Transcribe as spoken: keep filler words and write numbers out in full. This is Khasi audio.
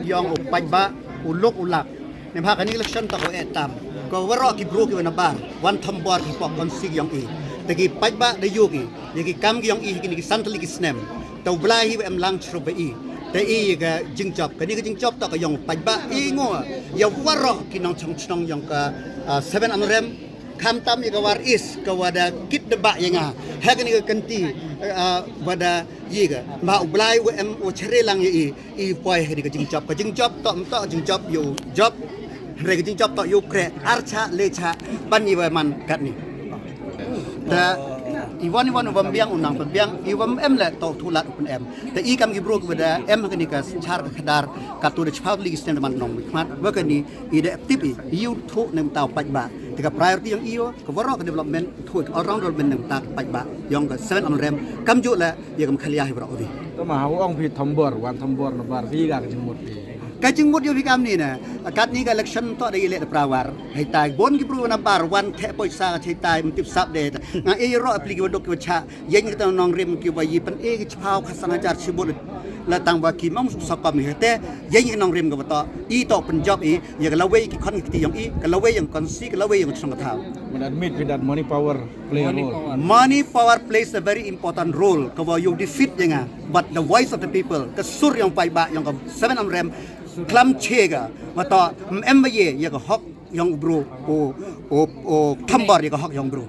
Ïong u paidbah u lok u lak. Namar ha kane ka election to ka eh tam. Ka waroh ki bru ki wa nabar wan thombor ki pok konsi ki ïong i. Te ki paidbah da ïoh ki ïa ki kam ki ïong i ha kine ki san tylli ki snem. Te u Blai hi wa em lang chrup ba i. Te i ïa ka jingjop, kane ka jingjop to ka ïong u paidbah i ngo ïa waroh ki nongchong chnong ïong ka, ah, Seven Amrem. Khamtam ïa ka War East ka wa da kit da bah ïa nga ha kane ka kynti, ah, wa da ïa ka. Ba u Blai wa em u chare lang ïa i, i poi ha kane ka jingjop, ka jingjop to, to jingjop ïa u jop. Hynrei ka jingjop to ïa u kre ar cha le cha ban i wa man katni. Da i wan i wan u bam biang u nang bam biang i wa em le to thu lad u pyn em. Da i kam ki bru ki wa da em ha kane ka synchar ka khadar ka tu da chiphaw li ki snem da man nong mi khmat wa kane i da tip i ïa u thu ne mynta u paidbah. Te ka priority ïong i ïa ka waroh ka development, thu ka all round development ne mynta ka paidbah ïong ka Seven Amrem. Kam ju le ïa ka Meghalaya hi waroh hi. To ma ha u ong phi thombor, wan thombor nabar phi ka ka jingmut phi. Ka jingmut ïa phi kam ni na. Katni ka election to da i le da prawar. Hei tai bon ki bru nabar wan theh poisa ka theh tai mtip sap de. Nga i roh pli ki wa duk ki wa cha. Ïeng kita nongrim ki wa i pyn e ki chiphaw ka san hajar chibut la tang wa ki mong suk sakom hi te. Ïeng ki nongrim ka wa to i to pynjop i ïa ka lawei ki khon ki kti ïong i ka lawei ïong konsi ka lawei ïong chong ka thaw. But admit with that money power play a role. Money power plays a very important role ka wa ïong defeat ïa nga. But the voice of the people ka sur ïong paidbah ïong ka Seven Amrem klam che ka wa to em wa ye ïa ka hok ïong u bru u u u thombor ïa ka hok ïong bru.